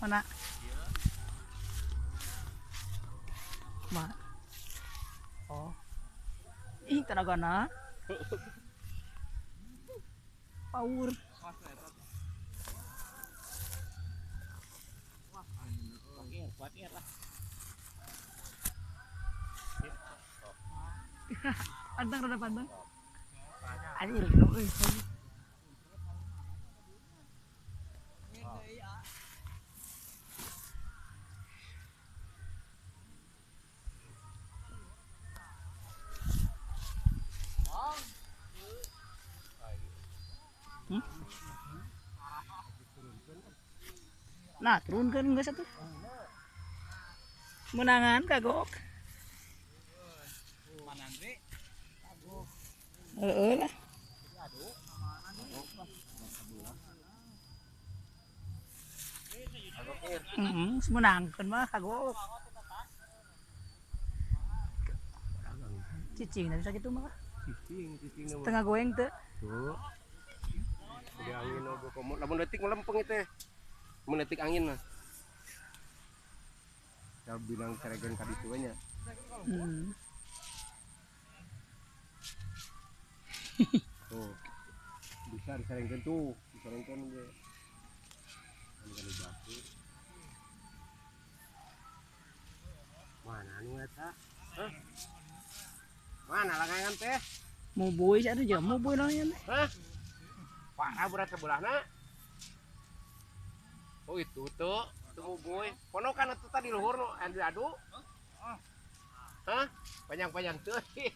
Mana? Ma. Oh. Ih, tenagana. Power. Pantang rada pantang. Anjir, euy. Nah, turunkan enggak satu. Menangan kagok. Heeh lah. Heeh, menangkeun mah kagok. Cicing tadi sakitu mah. Cicing, cicing Tengah goeng teu. Tuh. Di angin oge komo. Lamun leutik melempeng itu. Mun leutik angin mah. Ya bilang caregan ka ditu nya. Tuh. Bisa disaringkeun tuh, disaringkeun ge. Kan kali batu. Mana anu eta? Hah? Mana langangan teh? Mubuy atuh jauh, mubuy langangan teh. Hah? Parah berat sebelahna. Oh itu tuh, tuh mubuy. Ponokan itu tadi luhur nu anu diadu. Hah? Panjang-panjang teuing.